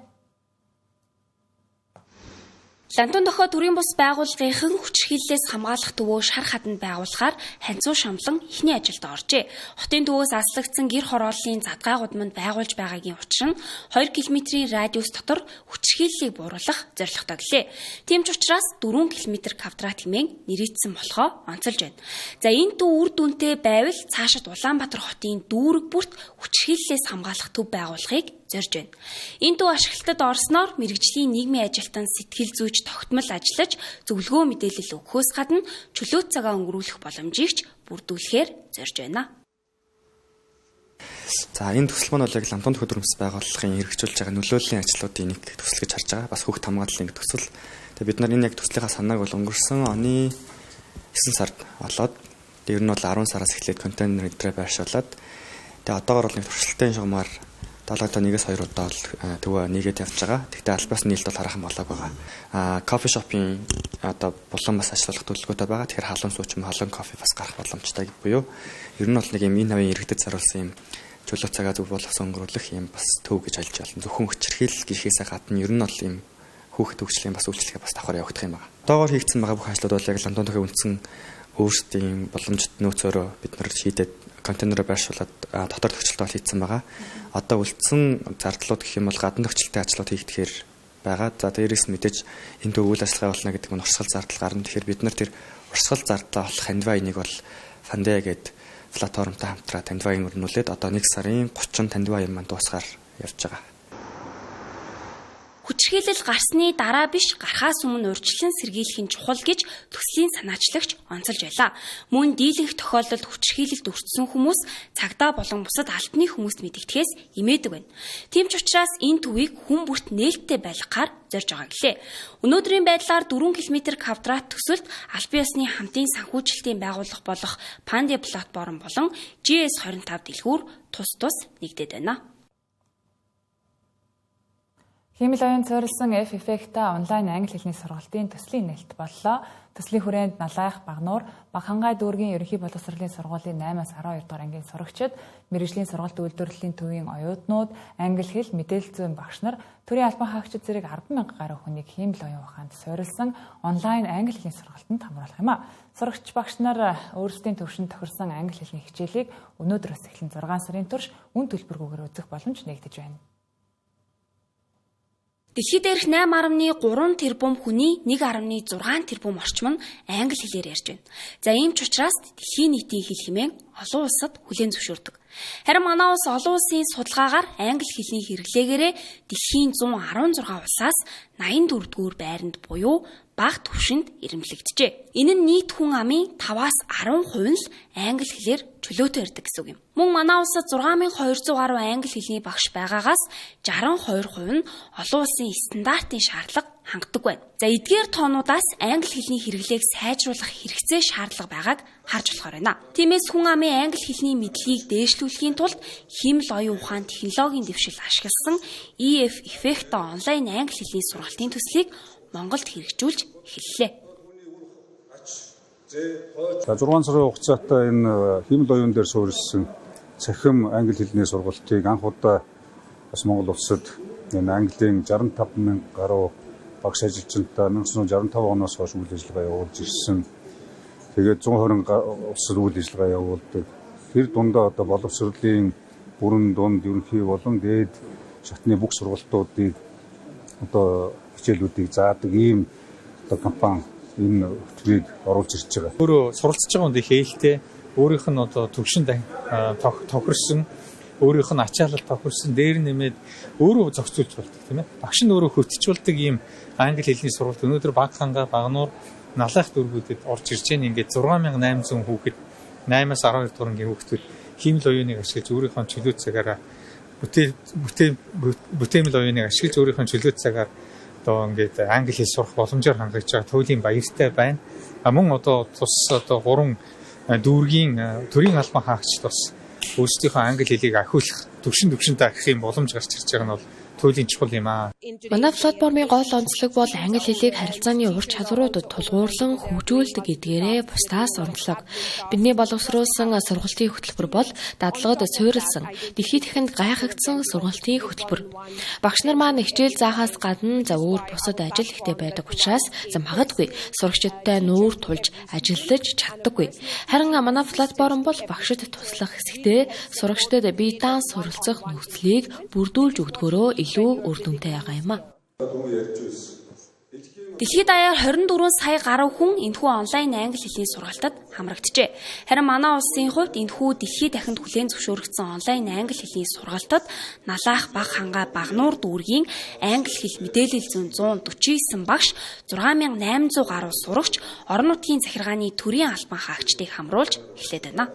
Лантун дохоо төрийн бус байгууллагынхан хүчирхийллээс хамгаалах төвөө шар хаданд байгуулахаар ханцуу шамлан эхний ажилд оржээ. Хотын төвөөс аслагдсан гэр хорооллын задгай гудамд байгуулж байгаагийн учир нь 2 км-ийн радиус дотор хүчирхийллийг бууруулах зорилготой гэлээ. Тийм ч учраас 4 км квадрат хэмээн нэрийдсэн болохоо онцолж байна. За энэ төв үр дүнтэй байвал цаашид Улаанбаатар хотын дүүрэг бүрт хүчирхийллээс хамгаалах төв байгуулахыг зорж байна. Энэ төв ашиглалтад орсноор мэргэжлийн нийгмийн ажилтан сэтгэл зүйч тогтмол ажиллаж зөвлөгөө мэдээлэл өгөхөөс гадна чөлөөт цагаа өнгөрүүлэх боломжийг ч бүрдүүлэхээр зорж байна. За, энэ төсөл маань бол яг Ламтуан төхөө дүрмс байгууллагын хэрэгжүүлж байгаа нөлөөллийн ажлуудын нэг төсөл гэж харж байгаа. Бас хүүхд хамгааллын нэг төсөл. Тэгээ бид нар энэ яг төслийнхаа санааг бол өнгөрсөн оны 9 сард олоод, ер нь бол 10 сараас эхлээд контейнер өдрөө байршуулад, тэгээ одоогор бол нэг туршилтын шугамар 7 хоногт 1-ээс 2 удаа бол төвөө нэгээд явж байгаа. Тэгтээ албаас нийлд бол хараахан болоог байгаа. Кофе шопын одоо булан бас ажиллах төлөвлөгөөтэй байгаа. Тэгэхээр халуун суу ч юм, халуун кофе бас гарах боломжтой буюу ер нь бол нэг юм энэ хавийн иргэдэд зориулсан юм чөлөө цагаа зөв болгосон өнгөрүүлэх юм бас төв гэж альж болно. Зөвхөн хүчирхийлэл гэхээсээ гадна ер нь бол юм хүүхэд хөгжлийн бас үйлчлэгээ бас давхар явагдах юм байна. Одоогоор хийгдсэн байгаа бүх ажлууд бол яг Ламтуан төхөө үндсэн өөрсдийн боломжит нөөцөөрөө бид нар шийдээд, контейнероо байршуулад дотор төгчлөлт бол хийгдсэн байгаа. Одоо үлдсэн зардлууд гэх юм бол гадна төгчлөлтийн ажлууд хийгдэхээр байгаа. За, дээрээс нь мэдээж энэ төв үйл ажиллагаа болно гэдэг нь урсгал зардал гарна. Тэгэхээр бид нар тэр урсгал зардлаа олох Танваа энийг бол Фандеа гээд платформтой хамтраа Танваын өрнүүлээд одоо 1 сарын 30 Танваа юм маань дуусгаар явж байгаа. Хүчирхийлэл гарсны дараа биш, гарахаас өмнө урьдчилан сэргийлэх нь чухал гэж төслийн санаачлагч онцолж байлаа. Мөн дийлэнх тохиолдолд хүчирхийлэлд өртсөн хүмүүс цагдаа болон бусад албаны хүмүүст мэдэгдэхээс эмээдэг байна. Тийм ч учраас энэ төвийг хүн бүрт нээлттэй байлгахаар зорж байгаа гэлээ. Өнөөдрийн байдлаар 4 км квадрат төсөлд албан ёсны хамтын санхүүжилтийн байгууллага болох Панди платформ болон GS25 дэлгүүр тус тус нэгдээд байна. Хиймэл оюун суурилсан F Effect-а онлайн англи хэлний сургалтын төслийн нээлт боллоо. Төслийн хүрээнд Налайх, Багнуур, Багхангай дүүргийн ерөнхий боловсролын сургуулийн 8-аас 12 дугаар ангийн сурагчид, мэргэжлийн сургалт үйлдвэрлэлийн төвийн оюутнууд, англи хэл, мэдээлэл зүйн багш нар, төрийн албан хаагчид зэрэг 10,000 гаруй хүнийг хиймэл оюун ухаанд суурилсан онлайн англи хэлний сургалтанд хамруулах юм а. Сурагч багш нар өөрсдийн төвшөнд тохирсон англи хэлний хичээлийг өнөөдрөөс эхлэн 6 сарын турш үн төлбөргүйгээр үзэх боломж нэгдэж байна. Дэлхий дээрх 8.3 тэрбум хүний 1.6 тэрбум орчим нь англи хэлээр ярьж байна. За, ийм ч учраас дэлхийн нийтийн хэл хэмээн олон улсад хүлээн зөвшөөрдөг. Харин манай улс олон улсын судалгаагаар англи хэлний хэрэглээгээрээ дэлхийн 116 улсаас 84-р байранд буюу бага түвшинд эрэмблэгджээ. Энэ нь нийт хүн амын 5-аас 10% нь л англи хэлээр чөлөөтэй ярьдаг гэсэн үг юм. Мөн манай улсад 6200 гаруй англи хэлний багш байгаагаас 62% нь олон улсын стандартын шаардлага хангадаг байна. За, эдгээр тоонуудаас англи хэлний хэрэглээг сайжруулах хэрэгцээ шаардлага байгааг харж болохоор байна. Тиймээс хүн амын англи хэлний мэдлэгийг дээшлүүлэхийн тулд хиймэл оюун ухаан технологийн дэвшил ашигласан EF Effect онлайн англи хэлний сургалтын төслийг Монголд хэрэгжүүлж эхэллээ. За, 6 сарын хугацаатай энэ хиймэл оюун дээр суурилсан цахим англи хэлний сургалтыг анх удаа бас Монгол улсад энэ Английн 65 мянга гаруй багш ажилчинтай 1965 оноос хойш үйл ажиллагаа явуулж ирсэн. Тэгээд 120 улсад үйл ажиллагаа явуулдаг. Тэр дундаа одоо боловсролын бүрэн дунд, ерөнхий болон дээд шатны бүх сургалтуудыг, одоо хичээлүүдийг заадаг ийм одоо компани энэ хөтөлбөрийг оруулж ирж байгаа. Өөрөө суралцж байгаа хүнд их ээлтэй, өөрийнх нь одоо төвшөнд тохирсон, өөрийнх нь ачаалал тохирсон, дээр нэмээд өөрөө зохицуулж болдог, тийм ээ. Багш нь өөрөө хөтөч болдог ийм англи хэлний сургалт өнөөдөр Багхангай, Багнуур, Налайх дүүргүүдэд орж ирж байна. Ингээд 6800 хүүхэд, 8-аас 12 дугаар ангийн хүүхдүүд хиймэл оюуныг ашиглаж өөрийнхөө чөлөө цагаараа бүтээмэл оюуныг ашиглаж өөрийнхөө чөлөө цагаар одоо ингээд англи хэл сурах боломжоор хангаж байгаа туйлын баяртай байна. А мөн одоо тус одоо 3 дүүргийн төрийн албан хаагчид бас өөрсдийнхөө англи хэлийг ахиулах төвшин төвшөндөө ахих юм боломж гарч ирж байгаа нь бол туйлын чухал юм аа. Манай платформын гол онцлог бол англи хэлийг харилцааны ур чадваруудад тулгуурлан хөгжүүлдэг гэдгээрээ бусдаас онцлог. Бидний боловсруулсан сургалтын хөтөлбөр бол дадлагад суурилсан, дэлхий дахинд гайхагдсан сургалтын хөтөлбөр. Багш нар маань хичээл заахаас гадна за өөр бусад ажил ихтэй байдаг учраас за магадгүй сурагчидтай нүүр тулж ажиллаж чаддаггүй. Харин манай платформ бол багшид туслах хэсэгтээ сурагчдад бие даан суралцах нөхцөлийг бүрдүүлж өгдгөөрөө илүү үр дүнтэй байгаа юм а. Дэлхийд даяар 24 сая гаруй хүн энэхүү онлайн англи хэлний сургалтад хамрагджээ. Харин манай улсын хувьд энэхүү дэлхийд дахинд хүлээн зөвшөөрөгдсөн онлайн англи хэлний сургалтад Налаах, Багхангай, Багнуур дүүргийн англи хэл мэдээлэл зүйн 149 багш, 6800 гаруй сурагч, орон нутгийн захиргааны төрийн албан хаагчдыг хамруулж эхлээд байна.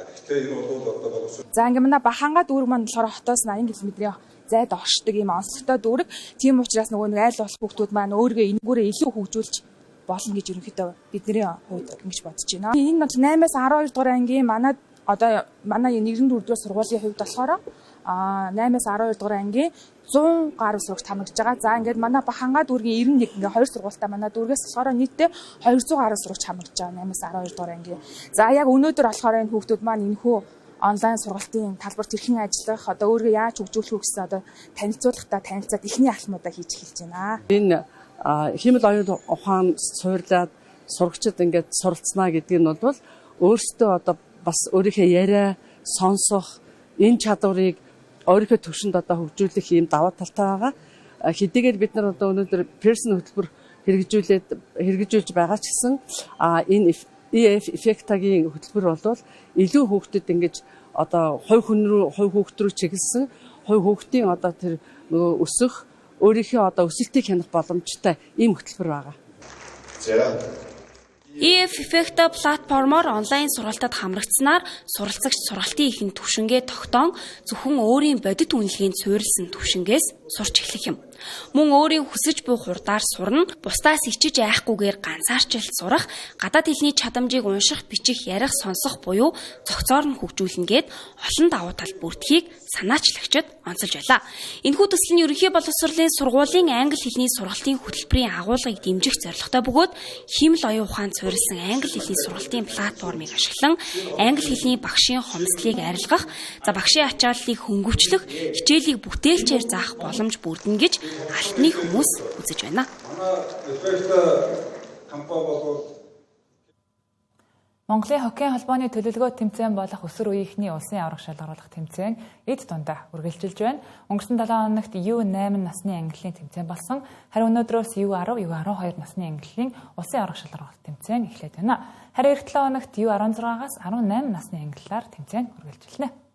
Гэхдээ энэ бол одоо боловсрол. За ингээ манай Баханга дүүрэг маань болохоор хотоос 80 км-ийн зайд оршдог ийм онцлогтой дүүрэг. Тийм учраас нөгөө нэг айл болох хүүхдүүд маань өөрийгөө энэгүүрээ илүү хөгжүүлж болно гэж ерөнхийдөө бидний хувьд ингэж бодож байна. Энэ бол 8-аас 12 дугаар ангийн манай одоо манай 94 дугаар сургуулийн хувьд болохоор 8-аас 12 дугаар ангийн 100 гаруй сурагч хамрагдж байгаа. За ингээд манай Баханга дүүргийн 91 ингээ хоёр сургуультай манай дүүргээс болохоор нийтдээ 200 гаруй сурагч хамрагдж байгаа 8-аас 12 дугаар ангийн. За яг өнөөдөр болохоор энэ хүүхдүүд маань энэхүү онлайн сургалтын талбарт хэрхэн ажиллах, одоо өөрийгөө яаж хөгжүүлэх үү гэсэн одоо танилцуулгатай танилцаад эхний алхмуудаа хийж эхэлж байна. Энэ хиймэл оюун ухаан суурлаад сурагчид ингээд суралцнаа гэдэг нь бол өөрсдөө одоо бас өөрийнхөө яриа сонсох энэ чадварыг өөрийнхөө төвшөнд одоо хөгжүүлэх ийм даваа талтай байгаа. Хэдийгээр бид нар одоо өнөөдөр Pearson хөтөлбөр хэрэгжүүлж байгаа ч гэсэн энэ EF эффектагийн хөтөлбөр бол илүү хүүхдэд ингэж одоо хувь хүн рүү, хувь хүүхд рүү чиглэсэн хувь хүүхдийн одоо тэр нөгөө өсөх өөрийнхөө одоо өсөлтийг хянах боломжтой ийм хөтөлбөр байгаа. За. EF Effecta платформоор онлайн сургалтад хамрагдсанаар суралцагч сургалтын ихэнх түвшингээ тогтоон зөвхөн өөрийн бодит үнэлгээнд суурилсан түвшингээс сурч эхлэх юм. Мөн өөрийн хүсэж буй хурдаар сурна, бусдаас ичиж айхгүйгээр ганцаарчилт сурах, гадаад хэлний чадамжийг унших, бичих, ярих, сонсох буюу цогцоор нь хөгжүүлнэ гээд олон давуу тал бүрдэхийг санаачлагчид онцолж байлаа. Энэхүү төсөл нь ерөнхий боловсролын сургуулийн англи хэлний сургалтын хөтөлбөрийн агуулгыг дэмжих зорилготой бөгөөд хиймэл оюун ухаанд суурилсан англи хэлний сургалтын платформыг ашиглан англи хэлний багшийн хомсдлыг арилгах, за багшийн ачааллыг хөнгөвчлөх, хичээлийг бүтээлчээр заах боломж бүрдэнэ гэж албаны хүмүүс үзэж байна. Монголын хоккейн холбооны төлөвлөгөө тэмцээн болох өсвөр үеийнхний улсын аварга шалгаруулах тэмцээн эд дундаа үргэлжилж байна. Өнгөрсөн 7 хоногт U8 насны ангиллын тэмцээн болсон. Харин өнөөдрөөс U10, U12 насны ангиллын улсын аварга шалгаруулах тэмцээн эхлээд байна. Харин эх 7 хоногт U16-аас 18 насны ангиллаар тэмцээн үргэлжилнэ.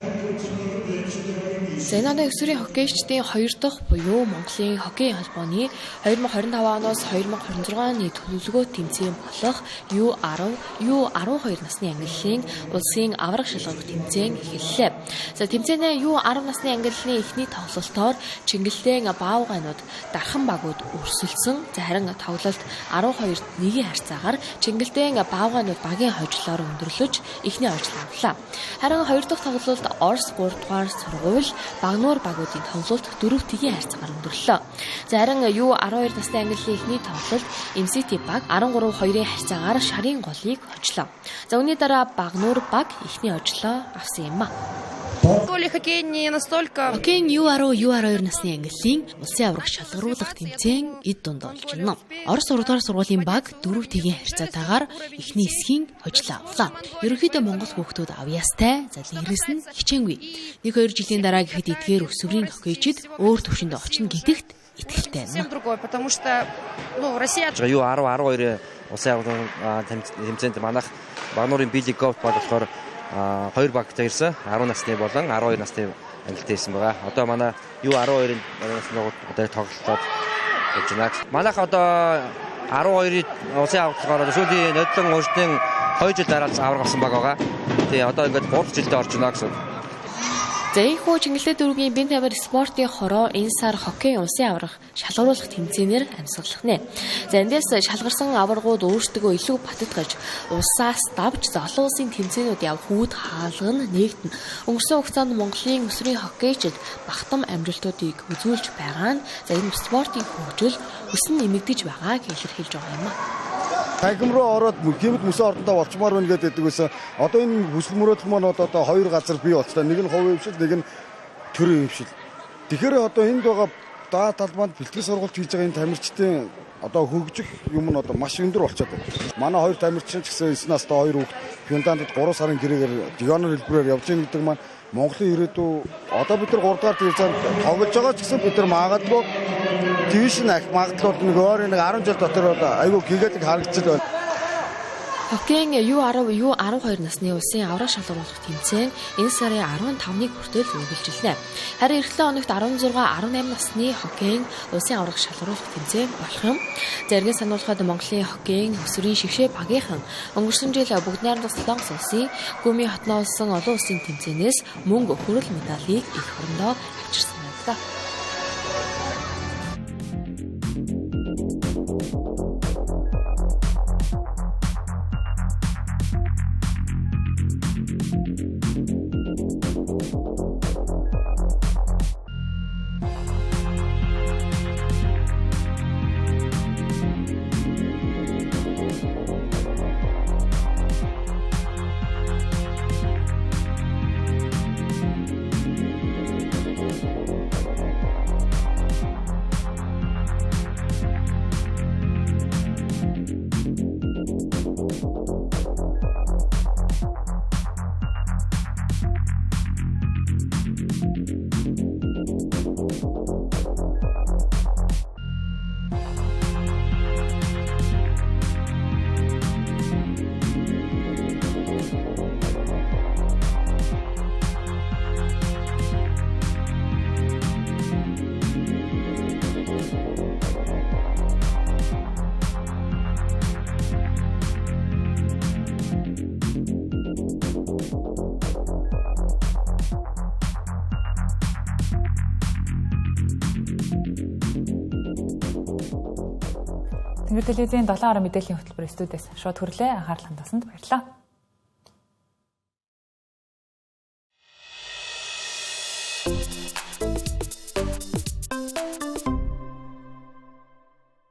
За энэ оны өсвөрийн хоккейчдын хоёр дахь буюу Монголын хоккейн холбооны 2025 оноос 2026 оны төлөвлөгөө тэмцээн болох U10, U12 насны ангиллын улсын аварга шалгаруулах тэмцээн эхэллээ. За тэмцээнээ U10 насны ангиллын эхний тоглолтоор Чингэлдээн Баавгайнууд Дархан багууд өрсөлдсөн. За харин тоглолт 12-1-ийн харьцаагаар Чингэлдээн Баавгайнууд багийн хожлоор өндөрлөж эхний хожлоо авлаа. Харин хоёр дахь тоглолт Орос 3 дугаар сургууль Багнуур багуудын тоглолт 4-1-ийн харьцаагаар өндөрлөө. За харин U12 насны ангиллын эхний тоглолт MCT баг 13-2-ын харьцаагаар шарын голыг хожлоо. За үүний дараа Багнуур баг эхний хожлоо авсан юм а. Хоккейн U10, U12 насны ангиллын улсын аварга шалгаруулах тэмцээн эд дунд болж байна. Орос 3 дугаар сургуулийн баг 4-1-ийн харьцаатайгаар эхний хэсгийн хожлоо авлаа. Ерөнхийдөө Монгол хүүхдүүд авьяастай, за дээрээс нь хичээнгүй. 1-2 жилийн дараа гэхэд эдгээр өсвөрийн хоккейчид өөр түвшинд очно гэдэгт итгэлтэй байна. U10, 12 улсын аварга тэмцээнд манайх Багнуурын Билли Голф баг болохоор хоёр багтай ирсэн. 10 насны болон 12 насны ангилтай ирсэн байгаа. Одоо манай U12-ын насны одоо тоглолтод болж байна. Манайх одоо 12-ийн улсын аварга болохоор сүүлийн нодлон урьдын 2 жил дараа аварга авсан баг байгаа. Тэгээ одоо ингээд 3 жилдээ орж байна гэсэн. За энэхүү Чингэлтэй дүүргийн бие тамир спортын хороо энэ сар хоккейн улсын аварга шалгаруулах тэмцээнээр амьсгалах нэ. За эндээс шалгарсан аваргууд өөрсдөө илүү бататгаж улсаас давж за олон улсын тэмцээнүүд явах үүд хаалга нь нээгдэнэ. Өнгөрсөн хугацаанд Монголын өсвөрийн хоккейчид багтам амжилтуудыг үзүүлж байгаа нь за энэ спортын хөгжил өсөн нэмэгдэж байгааг илэрхийлж байгаа юм а. Танхим руу ороод гэмт мөсөн ордондоо болчмоор байна гэдэг байсан. Одоо энэ хүсэл мөрөөдөл маань одоо хоёр газар бий болчихлоо. Нэг нь хувийн хвшил, нэг нь төрийн хвшил. Тэгэхээр одоо энд байгаа даа талбайд бэлтгэл сургалт хийж байгаа энэ тамирчдын одоо хөгжих юм нь одоо маш өндөр болчиход байна. Манай хоёр тамирчин ч гэсэн 9 настай хоёр хүүхэд Финляндд 3 сарын гэрээгээр дигонор хэлбэрээр явж байгаа гэдэг маань Монголын ирээдүй одоо бид нар 3 дугаар дивизионд тоглож байгаа ч гэсэн бид нар магадгүй дивизион ах магадлал нэг ойрын нэг 10 жил дотор бол айгүй гигээлэг харагдчихад байна. Хоккейн U10, U12 насны улсын аврах шалгаруулах тэмцээн энэ сарын 15-ныг хүртэл үргэлжилнэ. Харин эх 7 хоногт 16, 18 насны хоккейн улсын аврах шалгаруулах тэмцээн болох юм. За эргэн сануулхад Монголын хоккейн өсвөрийн шигшээ багийнхан өнгөрсөн жил бүгд найрамдах Солонгос улсын Гүми хотноо болсон олон улсын тэмцээнээс мөнгө хүрэл медалийг эх орондоо авчирсан байлаа. Тэнгэр телевизийн 7 орон мэдээллийн хөтөлбөр студиэс шууд хүрлээ. Анхаарал хандуулсанд баярлалаа.